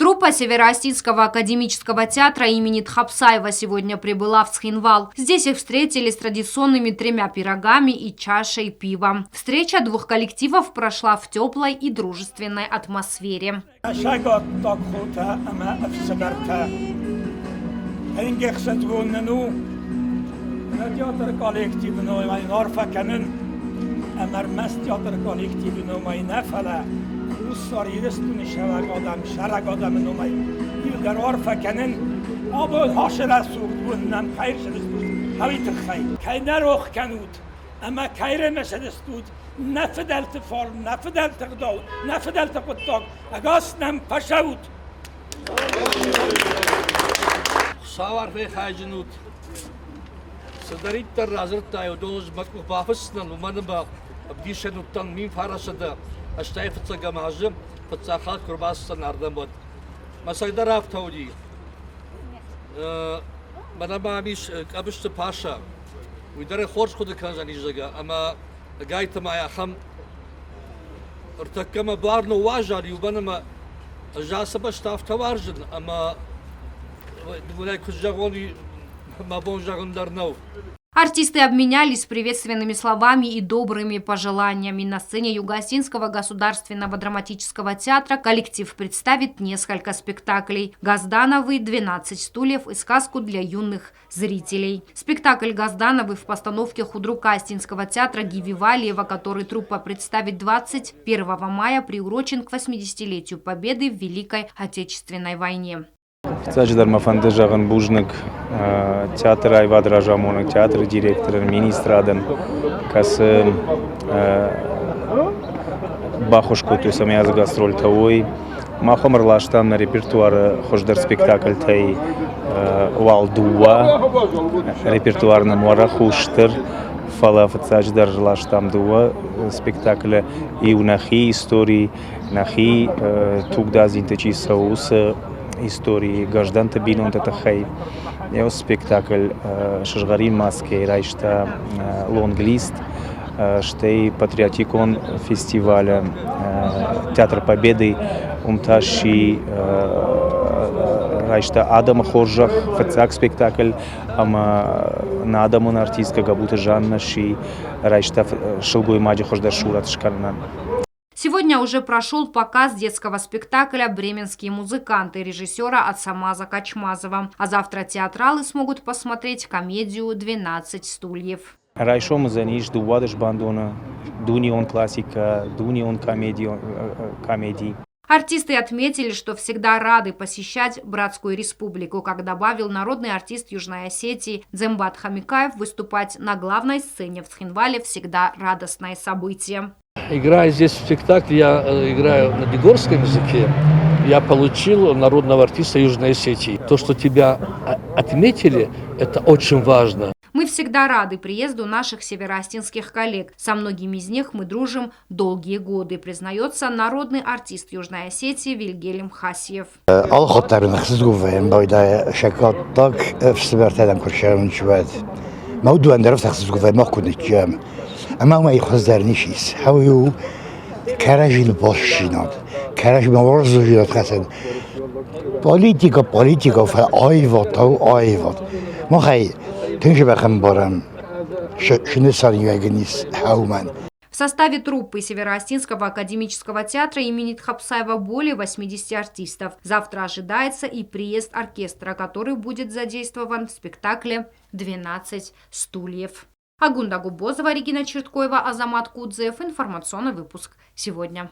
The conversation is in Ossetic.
Труппа Североосетинского академического театра имени Тхапсаева сегодня прибыла в Цхинвал. Здесь их встретили с традиционными тремя пирогами и чашей пива. Встреча двух коллективов прошла в теплой и дружественной атмосфере. Сагаттаг хотӕ ӕмӕ ӕфсымӕртӕ! Ӕнгӕхсӕдгон нын у нӕ театры коллективы номӕй арфӕ кӕнын, ӕмӕ ӕрмӕст театры коллективы номӕй нӕ, фӕлӕ Хуссар Ирыстоны сӕрак адӕм, сӕрак адӕмы номӕй иугӕр арфӕ кӕнын, абон ацы рӕсугъд бон нӕм кӕй ӕрцыдыстут, уый тыххӕй. Кӕй нӕ рох кӕнут ӕмӕ кӕй рӕмӕсыдыстут нӕ фыдӕлты фарн, нӕ фыдӕлты гъдау, нӕ фыдӕлты хъуыддаг, ӕгас нӕм фӕцӕут! Хуыцау арфӕйы хайджын ут! Цыдӕриддӕр радзырдтай, уыдон ӕз мӕ къух бафысдзынӕн, уымӕн ӕмӕ ӕвдисӕн уыдтӕн 1985 фыццӕгӕм азы фыццаг хатт куы ӕрбацыдтӕн ардӕм, уӕд. Мӕ сӕр дӕр афтӕ уыди. Мӕнӕ ма ам ис Къӕбысты Паша. Уый дӕр хорз хъуыды кӕндзӕнис, зӕгъгӕ, ӕмӕ ӕгайтма ахӕм ӕртӕккӕ мӕ буар ныууазал, иу бон ӕмӕ ӕз ацы бӕстӕ афтӕ уарзын, ӕмӕ уымӕй куыд зӕгъон, мӕ бон зӕгъын дӕр нӕу. Артисты обменялись приветственными словами и добрыми пожеланиями. На сцене Юго-Осетинского государственного драматического театра коллектив представит несколько спектаклей. «Газдановы», «12 стульев» и сказку для юных зрителей. Спектакль «Газдановы» в постановке худрука Осетинского театра Гиви Валиева, который труппа представит 21 мая, приурочен к 80-летию Победы в Великой Отечественной войне. Фыццаджыдӕр мӕ фӕнды зӕгъын бузныг театры аивады разамонӕг, театры директорӕн, министрадӕн, кӕцы баххуыс кодтой, цӕмӕй ацы гастрольтӕ уой. Мах ӕм ӕрластам нӕ репертуары хуыздӕр спектакльтӕй уал дыууӕ. Репертуар нӕм уӕрӕх у стыр, фӕлӕ фыццаджыдӕр ӕрластам дыууӕ спектаклы. Иу нӕхи истори, нӕхи тугдадзинты чи цӕуы, уыцы историйы Гӕздӕнты бинонты тыххӕй. Йӕ спектакль «Сызгъӕрин маскӕ» райста лонглист, стӕй патриотикон фестивалы Театр Победы, уым та сси райста адӕмы хорзӕх фыццаг спектакль ӕмӕ нӕ адӕмон артисткӕ Габуты Жанна сси райста сылгоймаджы хуыздӕр сурӕт скӕнынӕн. Сегодня уже прошел показ детского спектакля «Бременские музыканты» режиссера Ацамаза Качмазова. А завтра театралы смогут посмотреть комедию «12 стульев». Райсом уыдзӕнис 12 бандоны, дунеон классикӕ, дунеон комеди. Артисты отметили, что всегда рады посещать братскую республику. Как добавил народный артист Южной Осетии Дзембат Хамикаев, выступать на главной сцене в Цхинвале всегда радостное событие. Играя здесь в спектакле, я играю на дигорском языке, я получил народного артиста Южной Осетии. То, что тебя отметили, это очень важно. Мы всегда рады приезду наших североосетинских коллег. Со многими из них мы дружим долгие годы, признается народный артист Южной Осетии Вильгельм Хасиев. Алхотдарын ӕхсызгон байдайа сӕккаттаг ӕфсымӕртӕ дӕм куы ссӕуынц, уӕд. Мӕ уыдон дӕр ӕхсызгон мах куы ныццӕм. Ӕмӕ уымӕй хуыздӕр ницы ис. Хъӕуы у кӕрӕдзийыл бастдзинад, кӕрӕдзимӕ уарзондзинад хӕцын. Политика, политика, фӕлӕ аивад та у аивад. Махӕй тынг дзӕбӕх ӕмбарӕм, цы нысаниуӕг ын ис хъӕумӕн. В составе труппы Североосетинского академического театра имени Тхапсаева более 80 артистов. Завтра ожидается и приезд оркестра, который будет задействован в спектакле «12 стульев». Агунда Губозова, Регина Черткоева, Азамат Кудзев. Информационный выпуск сегодня.